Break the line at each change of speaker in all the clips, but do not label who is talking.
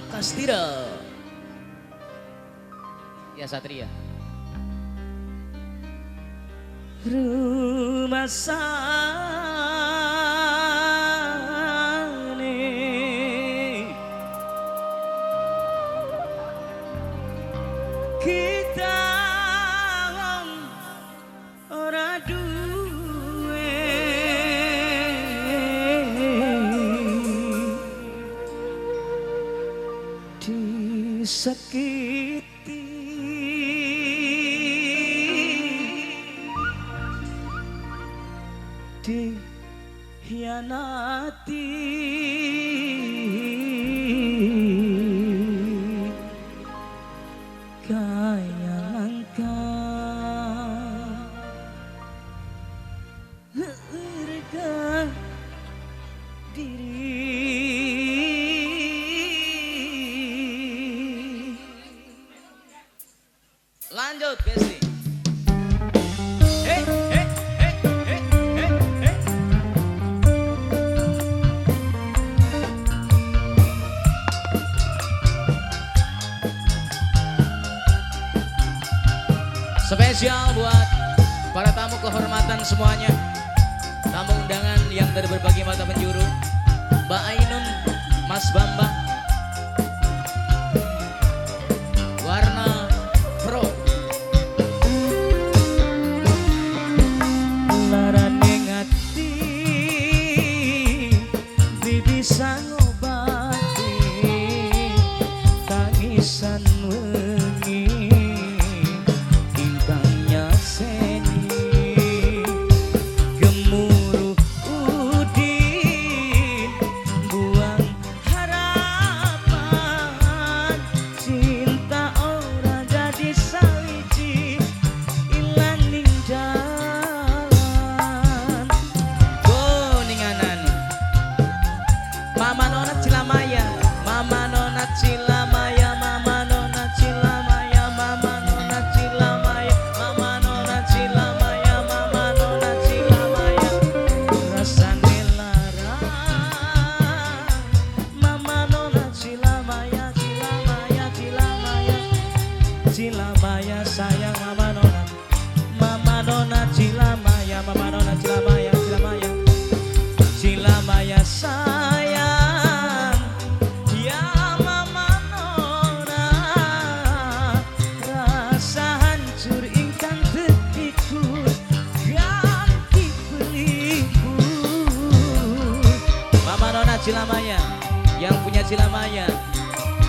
Kastira. Ya Satria.
Rumah sane kita wong ora duwe disakiti dihianati kaya langka harga diri.
Lanjut Besti. Spesial buat para tamu kehormatan semuanya, tamu undangan yang dari berbagai mata penjuru, Mbak Ainun, Mas Bambang, Warna Pro.
Larane ngati bisa ngobati tangisan wengi ingkang nyaseni gemuruh udin buang harapan cinta ora dadi sawiji ilang ning dalan.
Kuninganan Mama Nona Cilamaya, Mama Nona Cilamaya, Mama Nona Cilamaya, Mama Nona Cilamaya, Mama Nona Cilamaya, Mama Nona Cilamaya.
Rasane lara Mama Nona Cilamaya, Cilamaya, Cilamaya, Cilamaya sayang Mama Nona, Mama Nona Cilamaya, Mama Nona Cilamaya, Cilamaya, Cilamaya sayang ya Mama Nona. Rasa hancur ingkang terpikul ganti pelipur.
Mama Nona Cilamaya, yang punya Cilamaya,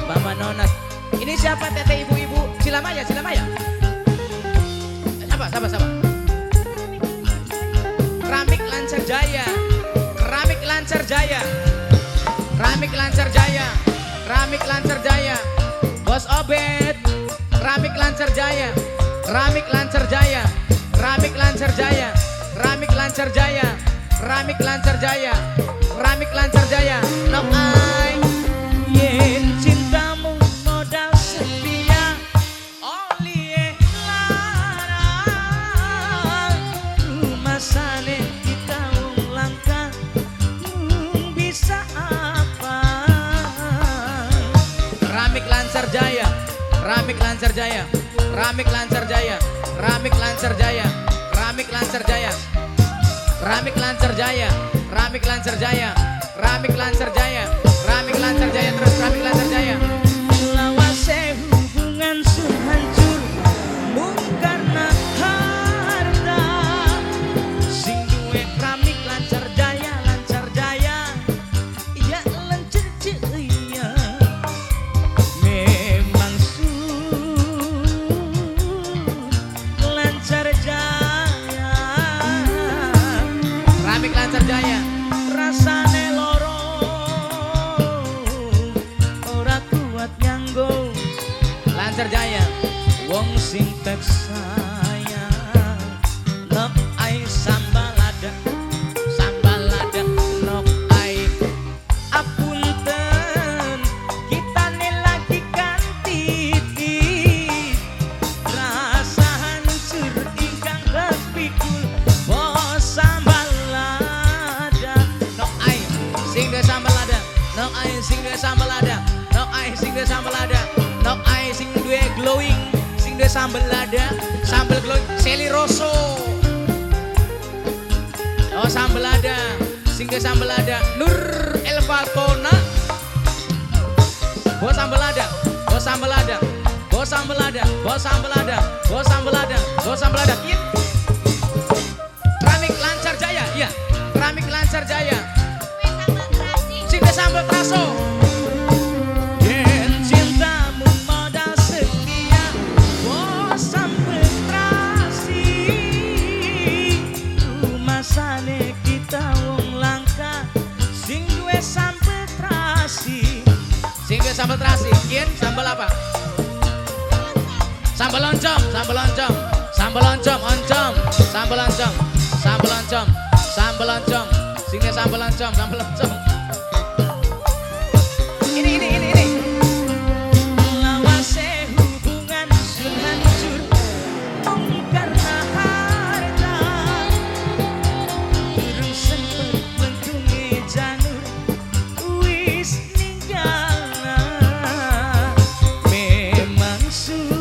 Mama Nona. Ini siapa teteh ibu-ibu? Cilamaya, Cilamaya. Siapa, siapa, siapa? Keramik Lancar Jaya, Keramik Lancar Jaya, Keramik Lancar Jaya, Keramik Lancar Jaya, Bos Obed, Keramik Lancar Jaya, Keramik Lancar Jaya, Keramik Lancar Jaya, Keramik Lancar Jaya, Keramik Lancar Jaya, Keramik Lancar Jaya, Nok Ai.
Yen cintamu modal setia olie lara rumasane kita wong langka mung bisa apa.
Keramik Lancar Jaya, Keramik Lancar Jaya, Keramik Lancar Jaya, Keramik Lancar Jaya, Keramik Lancar Jaya, Keramik Lancar Jaya, Keramik Lancar Jaya, Keramik Lancar Jaya, Keramik Lancar Jaya, terus Keramik Lancar Jaya.
Lawase hubungan sun hancur mung karena harta sing duwe keramik lancar jaya, lancar jaya ya lancar jaya memang sun lancar jaya.
Keramik Lancar Jaya,
rasane loro ora kuat nyanggo
Lancar Jaya,
wong sing tek sayang nok ai sambal lada,
sambal lada,
nok ai apunten kitane lagi kanti rasa hancur ingkang kepikul bos sambal lada.
Nok Ai, sing duwe sambal lada, Nok Ai sing duwe sambal lada, Nok Ai sing duwe sambel lada, sambel glowing Seli Rosso. Oh sambel lada, sing duwe sambel lada Nur Elfatona. Bos sambel lada, bos sambel lada, bos sambel lada, bos sambel lada, bos sambel lada, bos sambel lada. Keramik Lancar Jaya, iya. Keramik Lancar Jaya. Sing duwe sambel traso.
Yen cintamu modal setia, bos sambel terasi. Rumasane kita wong langka, sing duwe sambel terasi.
Sing duwe sambel terasi, Kian sambel apa? Sambel oncom, sambel oncom, sambel oncom, oncom, sambel oncom, sambel oncom, sambel oncom, sing duwe sambel oncom, sambel oncom. Ini ini ini ini.
Lawase hubungan sun hancur mung karena harta. Durung sempet mentunge janur wis ninggalna. Memang sur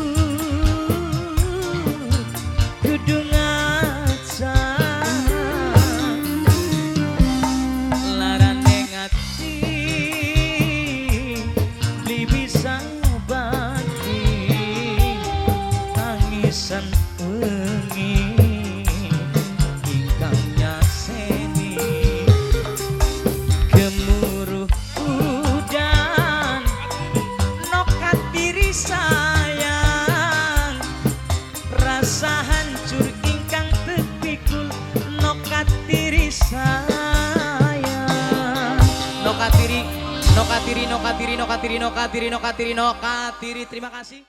kudu ngaca. Larane ngati beli bisa ngobati tangisan wengi ingkang nyakseni gemuruh udan nokat diri sayang rasa hancur ingkang tepikul nokat diri sayang.
Nokatiri, nokatiri, nokatiri, nokatiri, nokatiri, nokatiri, nokatiri. Terima kasih.